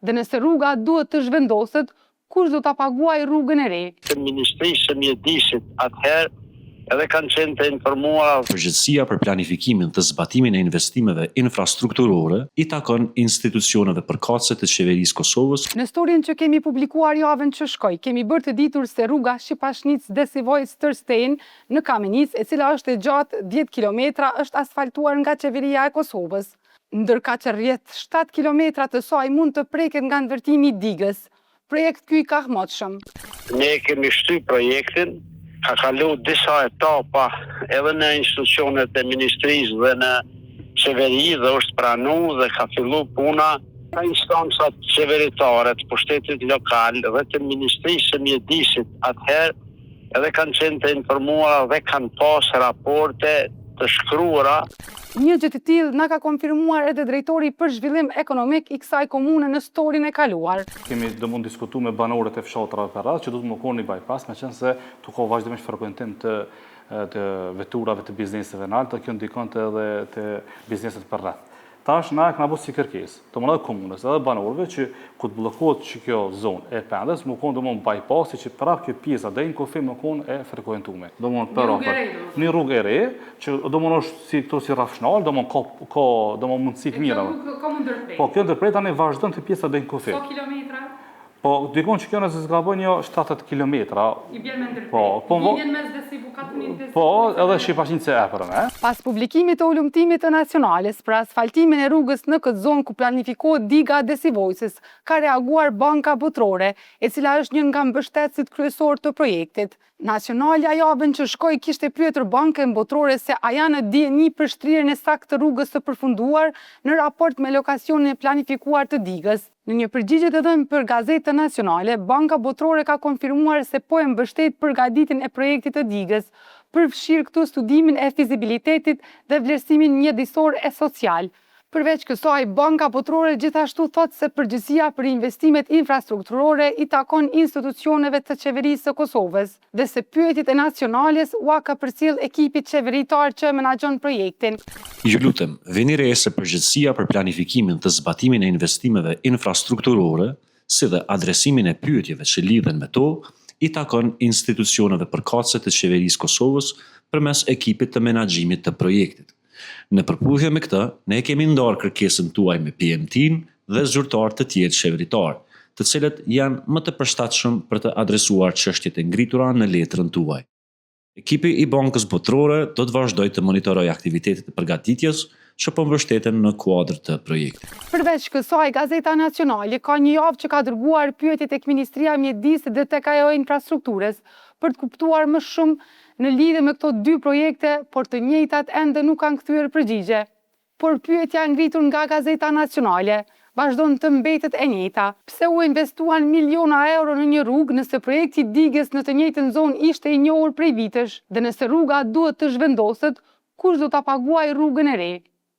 Dhe nëse rruga duhet të zhvendoset, kush do ta paguajë rrugën e re? Të Ministrisë së Mjedisit atëherë edhe kanë qenë të informuara. Përgjegjësia për planifikimin dhe zbatimin e investimeve infrastrukturore i takon institucioneve përkatëse të Qeverisë së Kosovës. Në storien që kemi publikuar javën që shkoi, kemi bërë të ditur se rruga Shipashnicë-Desivojcë Tërstenë në Kamenicë, e cila është e gjatë dhjetë kilometra, është asfaltuar nga Qeveria e Kosovës. Ndërkaq rreth shtatë kilometra të saj mund të preket nga ndërtimi i digës, projekt ky i kahmotshëm. Ne e kemi shty projektin, ka kalu disa etapa edhe në institucionet e ministrisë dhe në qeveri dhe është pranu dhe ka fillu puna nga instancat qeveritare të pushtetit lokal dhe të Ministrisë së Mjedisit atëherë edhe kanë qenë të informuara dhe kanë pas raporte të shkruara. Një gjë të tillë na ka konfirmuar edhe drejtori për zhvillim ekonomik i kësaj komune në storin e kaluar. Kemi domon diskutu me banorët e fshatrave përreth që duhet me konë një bypass, meqenëse tu ka vazhdimisht frekuentim të të veturave të bizneseve nalt dhe kjo ndikonte edhe te bizneset përreth. Tash na e kena bo si kërkesë, domon edhe komunës, edhe banorëve që kur të bllokohet që kjo zonë e Pendës, me konë domon bypassi që prapë kjo pjesa deri në kufi me konë e frekuentume. Domon për rrugë e re, një rrugë e re, që domon është si këto si rrafshnal, domon ka ka domon mundësi të mira. Kjo rrugë ka m'u ndërpre. Po kjo ndërpret tani vazhdon te pjesa deri në kufi. Sa kilometra? Po, dikun që kjo nëse s'gaboj një 70 kilometra. I bjen me ndërpre. Po, po, Lidhjen mes Desivu katunit Desivu. Po, edhe Shipashnicë e epërme. Pas publikimit të hulumtimit të Nacionales për asfaltimin e rrugës në këtë zonë ku planifikohet diga e Desivojcës, ka reaguar Banka Botërore, e cila është një nga mbështetësit kryesorë të projektit. Nacionalja javën që shkoi kishte pyetur Bankën Botërore se a janë në dijeni për shtrirjen e saktë të rrugës së përfunduar në raport me lokacionin e planifikuar të digës. Në një përgjigje të dhënë për Gazetën Nacionale, Banka Botërore ka konfirmuar se po e mbështet përgatitjen e projektit të digës, përfshirë këtu studimin e fizibilitetit dhe vlerësimin mjedisor e social. Përveç kësaj, Banka Botërore gjithashtu thotë se përgjegjësia për investimet infrastrukturore i takon institucioneve të Qeverisë së Kosovës dhe se pyetjet e Nacionales ua ka përcjellë ekipit qeveritar që e menaxhon projektin. Ju lutem, vini re se përgjegjësia për planifikimin dhe zbatimin e investimeve infrastrukturore, si dhe adresimin e pyetjeve që lidhen me to, i takon institucioneve përkatëse të Qeverisë Kosovës përmes ekipit të menaxhimit të projektit. Në përputhje me këtë, ne kemi ndarë kërkesën tuaj me PMT-në dhe zyrtarë të tjerë qeveritarë, të cilët janë më të përshtatshëm për të adresuar çështjet e ngritura në letrën tuaj. Ekipi i Bankës Botërore do të vazhdojë të monitorojë aktivitetet e përgatitjes që po mbështeten në kuadër të projektit. Përveç kësaj, Gazeta Nacionale ka një javë që ka dërguar pyetje tek Ministria e Mjedisit dhe tek ajo e Infrastrukturës për të kuptuar më shumë në lidhje me këto dy projekte, por të njëjtat ende nuk kanë kthyer përgjigje. Por pyetja e ngritur nga Gazeta Nacionale vazhdon të mbetet e njëjta, pse u investuan miliona euro në një rrugë nëse projekti i digës në të njëjtën zonë ishte i njohur prej vitesh dhe nëse rruga duhet të zhvendoset, kush do ta paguajë rrugën e re?